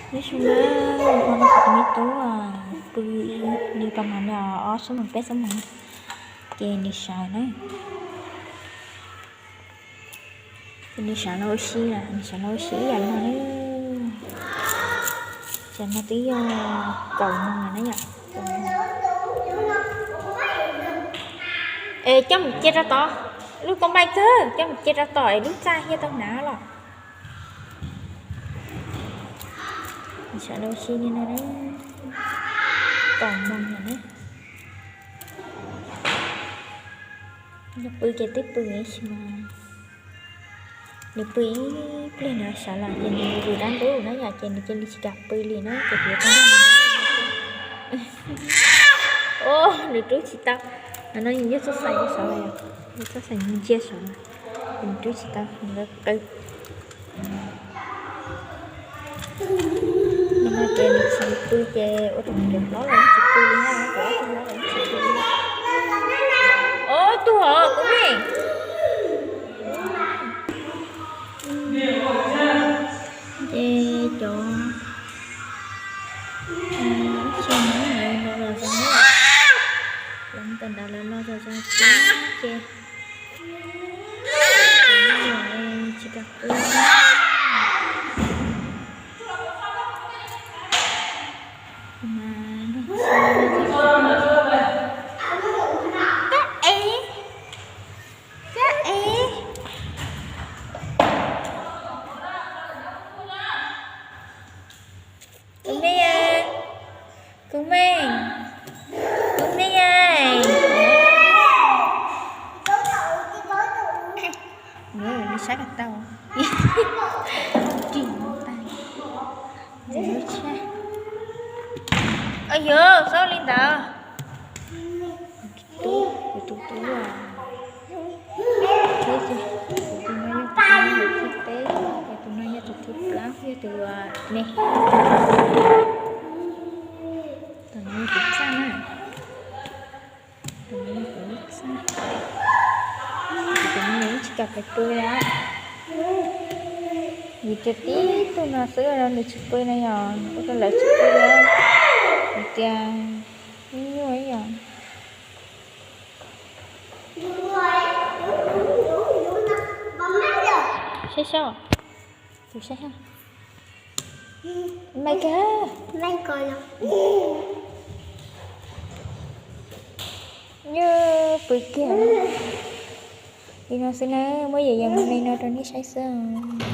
Nyob zoo na, ua no kuv tus me tub pw li rau mas li ob xuab moos peb xuab moos ces nws sawv na. Ces nws sawv los ua si, nws sawv los ua si ib yam li no na. Tam no twb yog kaum moos lawm na yom. Es coj mus cia rau tod, lub koob maij kawg, coj mus cia rau tod es lub txaj thiaj tau hnav los. Sawv los ua si li no na, kaum moos lawm na. Nws pw ces twb pw ib si mas, nws pw ib pliag nws sawv los ces nws vwm dab ntub na yom, ces nws cia li tsis kam pw li na, ces kuv yuav tau nrog nws. Nws rub tsis tau. No yog txoj xaim sawv los, yog txoj xaim ntsia sawv los, ces nws rub tsis tau, nws qw. No ces nws tsis pw ces ua rau kuv cov hlob los yeej tsis pw li na, kuv ob tug hlob los yeej tsis pw li. Ob tug hov kuv me. Ces cov, ib txhia no lawv los zov, lawv mus kawm ntawv lawv los zov zov ces, ces tsis kam pw. Kab ev, kab ev. Kuv me, kuv me, kuv me. Nws saib kom tau. Ris no tas. Ntxim lub tshaj. Au yog, txhob li ntawd. Tub, kuv tus tub, thiab ces kuv tus no yog tus thib peb, ces tus no yog tus thib plaub, yog tus me. Tus no yog tus txaj na. Tus no yog tus txaj. Tus no nws tsis kam pais pw li. Vim tias tib tug no xwb no nws tsis pw no yog ua rau lawv tsis pw li. Vim tias nyuaj nyuaj yom. Saib saib, tus saib saib. Mai kawg. Nyuaj pw kiag li no xwb na, muab yam yam me me no rau nej saib xwb.